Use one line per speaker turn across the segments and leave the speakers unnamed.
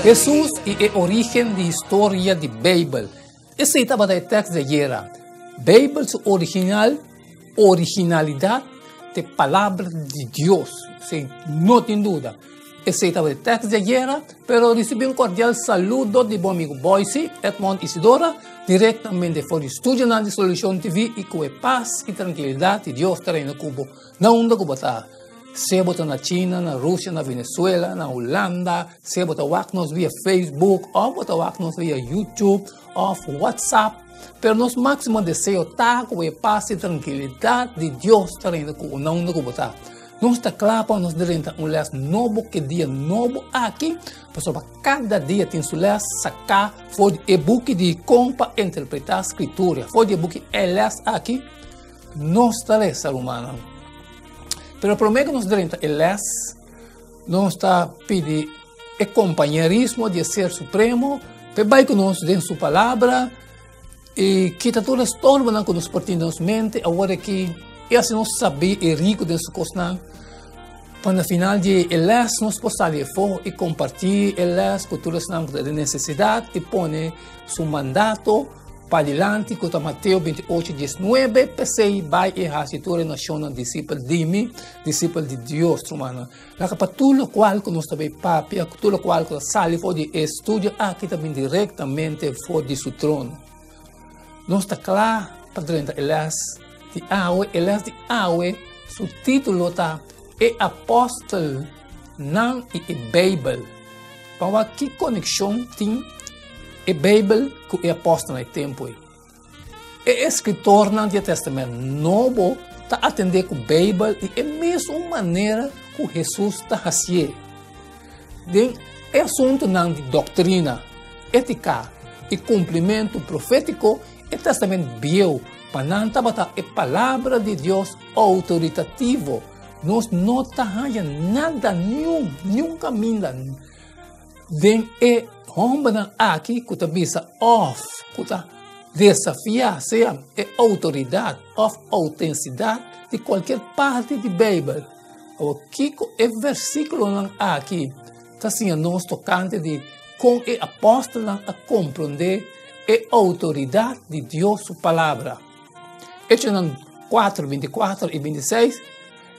Hesus i e orígen di historia di Beibel. Esei tabata e tèks di ayera. Beibel su original, originalidat, ta e Palabra di Dios. Esei no tin duda. Esei tabata e tèks di ayera, pero risibí un kordial saludo di bo amigu Boysie Edmond Isidora, direktamente for di studionan di Solushon TV i ku e pas i trankilidat di Dios ta reina ku bo na unda ku bo ta. Sea bo ta na China, na Rusia, na Venezuela, na Hulanda, sea bo ta wak nos via Facebook òf bo ta wak nos via YouTube òf WhatsApp, pero nos máksimo deseo ta ku e pas i trankilidat di Dios ta reina ku bo na unda ku bo ta. Nos ta kla pa nos drenta un lès nobo ke dia nobo aki, pasobra kada dia tin su lès saká for di e buki di Kon pa Interpretá Skritura. For di e buki e lès aki nos ta lesa, rumannan. Pero promé ku nos drenta e lès, nos ta pidi e kompañerismo di e Ser Supremo pa e bai ku nos den su Palabra i kita tur e storbonan ku nos por tin den nos mente awor aki i hasi nos sabí i riku den su kosnan, pa na final di e lès nos por sali afó i kompartí e lès ku tur esnan ku ta den nesesidat i pone su mandato Padilanti ku ta Mateo 28, 19, P'esei bai i hasi tur e nashonnan disipel di mi, disipel di Dios, rumannan. Laga pa tur lokual ku nos ta bai papia, tur lokual ku ta sali for di e studio aki ta bin direktamente for di su trono. Nos ta kla pa drenta e lès di awe. E lès di awe su título ta E Apòstelnan i e Beibel. Pa wak ki konekshon tin e Beibel ku e apòstelnan e tempu ei. E eskritornan di e Tèstamènt Nobo ta atendé ku Beibel di e mesun manera ku Hesus ta hasié. Den e asuntunan di doktrina, étika i kumplimentu profétiko, e Tèstamènt Bieu pa nan tabata e Palabra di Dios outoritativo. Nos no ta haña nada, niun, niun kaminda den e hòmbernan aki ku ta bisa òf ku ta desafiá sea e outoridat òf outensidat di kualkier parti di Beibel. Awor, kiko e versíkulonan aki ta siña nos tokante di kon e apòstelnan a komprondé e outoridat di Dios su Palabra? Echonan 4, 24 i 26,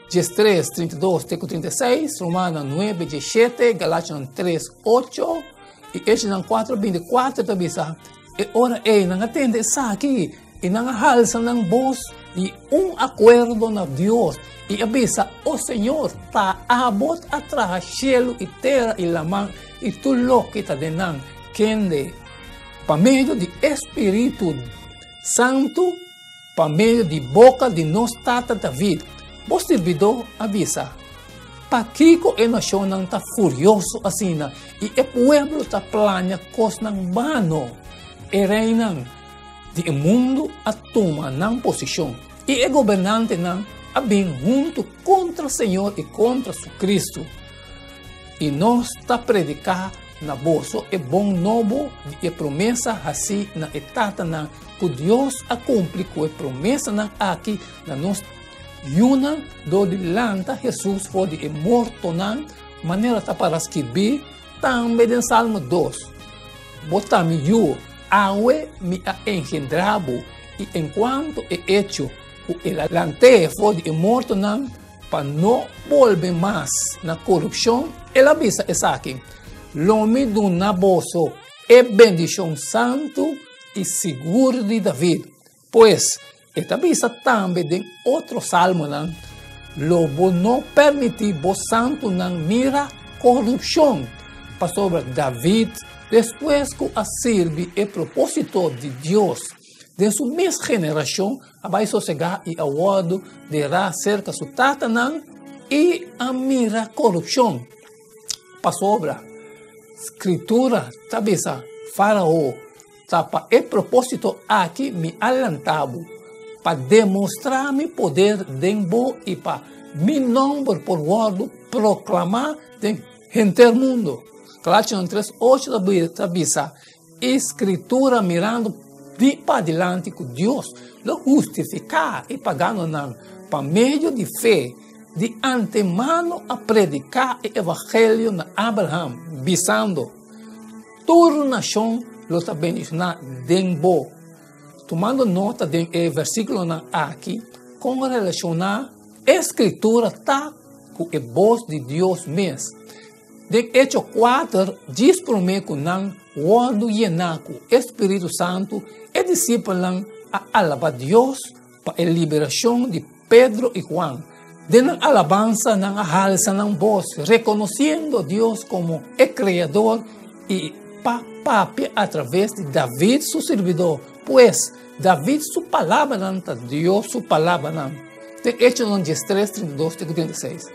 13, 32 te ku 36, Romanonan 9, 17, Galationan 3, 8 i Echonan 4, 24 ta bisa, E ora ei nan a tende esaki i nan a halsa nan bos di un akuerdo na Dios i a bisa, O Señor, ta abo a traha shelu i tera i laman i tur loke ta den nan, kende pa medio di e spiritu Santu pa medio di boka di nos tata David, bo sirbidó a bisa, Pakiko e nashonnan ta furioso asina i e pueblo ta plania kosnan bano? E reinan di e mundu a tuma nan posishon i e gobernantenan a bin huntu kontra Señor i kontra su Kristu. I nos ta prediká na boso e bon nobo di e promesa hasí na e tatanan, ku Dios a kumpli ku e promesanan aki na nos yunan dor di lanta Hesus for di e mortonan, manera ta para skibí tambe den Salmo dos, Bo ta mi yu, awe mi a engendrá bo, i enkuanto e echo ku el a lant'é for di e mortonan, Pa no bolbe mas na korupshon, el a bisa esaki, Lo mi duna boso e bendishon santu i sigur di David. Pues, e ta bisa tambe den otro salmonan, Lo bo no permití bo santunan mira korupshon, pasobra David, despues ku a sirbi e propósito di Dios den su mes generashon, A bai sosegá i a wòrdu derá serka su tatanan i a mira korupshon. Pasobra Skritura ta bisa Fárao, Ta pa e propósito aki mi a lanta bo, pa demostrá mi poder den bo i pa mi nòmber por wòrdu proklamá den henter mundu. Galationan 3, 8 ta bisa, E Scritura mirando di padilanti cu Dios lo hustifica e paganonan pa medio di fe, di antemano a predica e evangelio na Abraham, bisando, Tur nashon lo ta bendishoná den bo. Tumando nota den e versíkulonan aki, kon relashoná e Skritura ta ku e bos di Dios mes? Den Echo kuater, djis promé ku nan wòrdu yená ku e spiritu santu, e disipelnan a alabá Dios pa e liberashon di Pedro i Juan. Den nan alabansa nan a halsa nan bos, rekonosiendo Dios komo e Kreador i pa papia atraves di David su sirbidó. Pues, David su palabranan ta Dios su palabranan. Den Echonan 13, 32 te ku 36,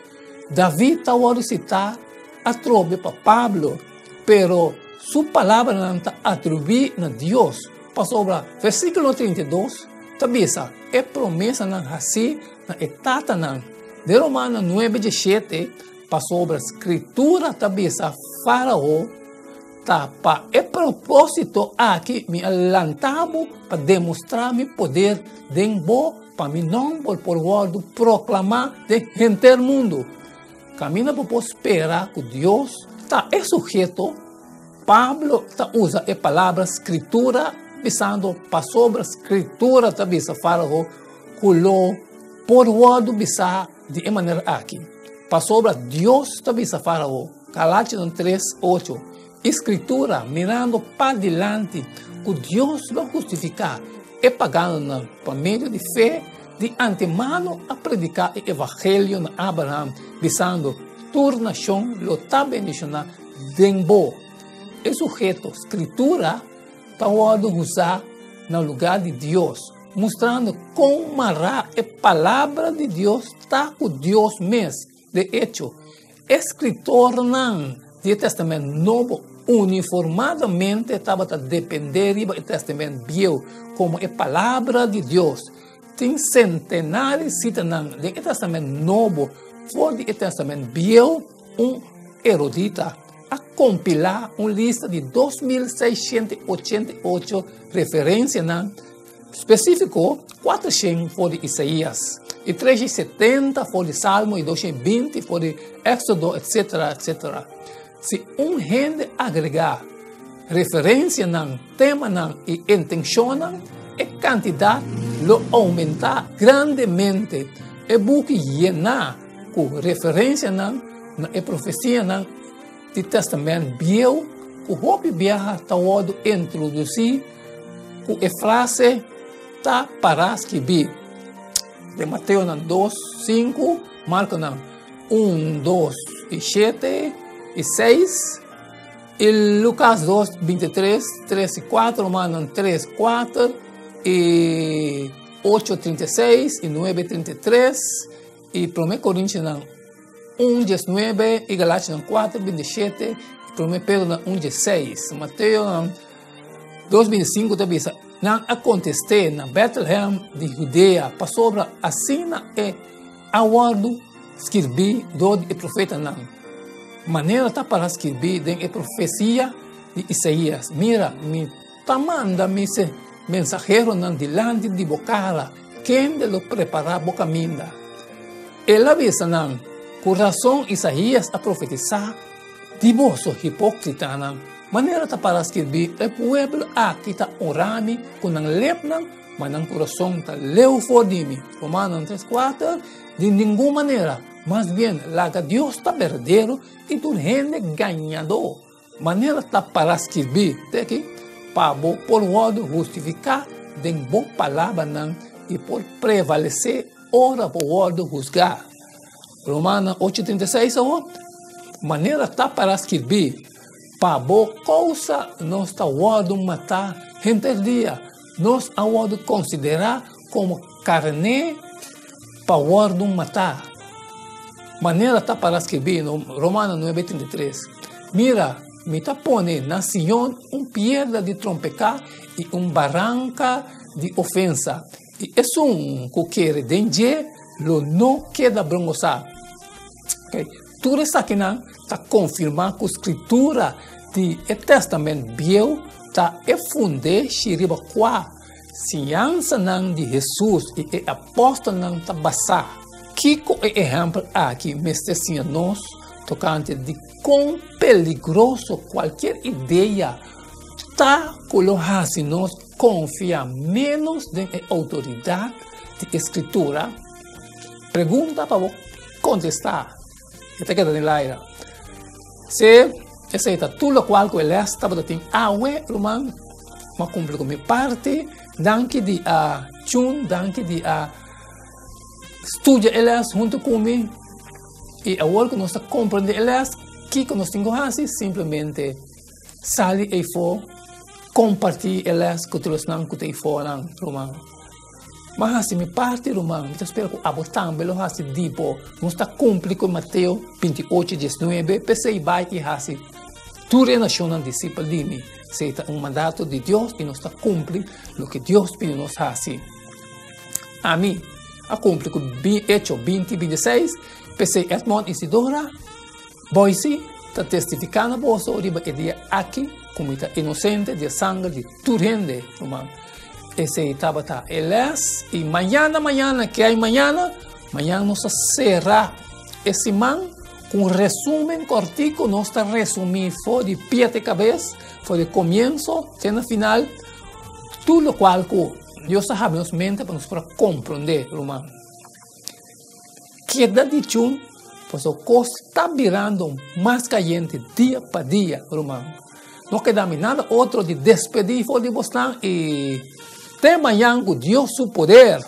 David ta wòrdu sitá atrobe pa Pablo, pero su palabranan ta atribuí na Dios, pasobra versíkulo 32 ta bisa e promesanan hasí na e tatanan. Den Romano 9, 17, pasobra Skritura ta bisa Fárao, Ta pa e propósito aki mi a lanta bo pa demostrá mi poder den bo, pa mi nòmber por wòrdu proklamá den henter mundu. Kaminda bo por spera ku Dios ta e suheto, Pablo ta usa e palabra Skritura bisando pasobra Skritura ta bisa Fárao ku lo por wòrdu bisá di e manera aki, pasobra Dios ta bisa Fárao, Galationan 3, 8, E Skritura mirando padilanti ku Dios lo hustifiká e paganonan pa medio di fe, di antemano a prediká e evangelio na Abraham, bisando, Tur nashon lo ta bendishoná den bo. E suheto Skritura ta wòrdu usá na lugá di Dios, mustrando kon mará e Palabra di Dios ta ku Dios mes. De echo, e skritornan di e Tèstamènt Nobo uniformadamente tabata dependé riba e Tèstamènt Bieu komo e Palabra di Dios. Tin sentenares sitanan den e Tèstamènt Nobo for di e Tèstamènt Bieu. Un erudita a kompilá un lista di 2688 referensianan spesífiko, 400 for di Isaías, i 370 for di Salmo i 220 for di Éksodo, etsetera, etsetera. Si un hende agregá referensianan, temanan i intenshonnan, e kantidat lo oumentá grandemente. E buki yená ku referensianan na e profesianan di Tèstamènt Bieu ku hopi biaha ta wòrdu introdusí ku e frase ta pará skibí den Mateonan 2, 5, Markonan 1, 2 i 7 i 6, i Lukas 2, 23, 3 i 4, Romanonan 3, 4 i 8, 36 i 9, 33, i Promé Korintionan 1, 19 i Galationan 4, 27 i Promé Pedronan 1, 16. Mateonan 2, 25 ta bisa, Nan a kontest'é na Bètlehèm di Hudea, pasobra asina e a wòrdu skirbí dor di e profetanan, manera ta para skirbí den e profesia di Isaías, Mira, mi ta manda mi mensaheronan dilanti di bo kara, kende lo prepará bo kaminda. El a bisa nan, Ku rason Isaías a profetisá di boso, hipókritanan, manera ta para skirbí, E pueblo aki ta onra mi ku nan lepnan, ma nan kurason ta leu for di mi. Romanonan 3, 4, Di ningun manera, mas bien, laga Dios ta berdadero i tur hende gañadó. Manera ta para skirbí te aki, pa bo por wòrdu hustifiká den bo palabranan i por prevalesé ora bo wòrdu husgá. Romanonan 8, 36 Awor, manera ta para skirbí, Pa bo kousa nos ta wòrdu matá henter dia, nos a wòrdu konsiderá komo karné pa wòrdu matá. Manera ta para skirbí no Romano 9, 33, Mira, mi ta pone na Sion un piedra di trompeká i un baranka di ofensa, i esun ku kere den dje lo no keda brongosá. Okay. Tur esakinan ta konfirmá ku Skritura di e Tèstamènt Bieu ta e fundeshi riba kua siñansanan di Hesus i e apòstelnan ta basá. Kiko e ehèmpel aki mester siña nos tokante di kon peligroso kualkier idea ta ku lo hasi nos konfia ménos den e outoridat di e Skritura? Pregunta pa bo kontestá. E ta keda den laira. Sí, esei ta tur lokual ku e lès tabata tin awe, ruman. Mi a kumpli ku mi parti. Danki di a tune, danki di a studia e lès huntu ku mi. I awor ku nos ta komprendé e lès, kiko nos tin ku hasi? Simplemente sali eifó, kompartí e lès ku tur esnan ku ta eifonan, ruman. Mi a hasi mi parti, ruman. Mi ta spera ku abo tambe lo hasi di bo. Nos ta kumpli ku Mateo 28, 19, P'esei bai i hasi tur e nashonnan disipel di mi. Esei ta un mandato di Dios i nos ta kumpli loke Dios pidi nos hasi. Ami a kumpli ku Echo 20, 26, P'esei Edmond Isidora Boise ta testifiká na boso riba e dia aki ku mi ta inosente di e sanger di tur hende, ruman. Esei tabata e lès i mañana mañana ke hay mañana? Mañana nos ta sera e siman ku un resumen kòrtiku. Nos ta resumí for di pia te kabes, for di komienso te na final, tur lokual ku Dios a habri nos mente pa nos por a komprondé, ruman. Keda di chun, pasobra kos ta birando mas kayente dia pa dia, ruman. No keda mi nada otro di despedí for di bosnan i te mañan ku Dios su poder.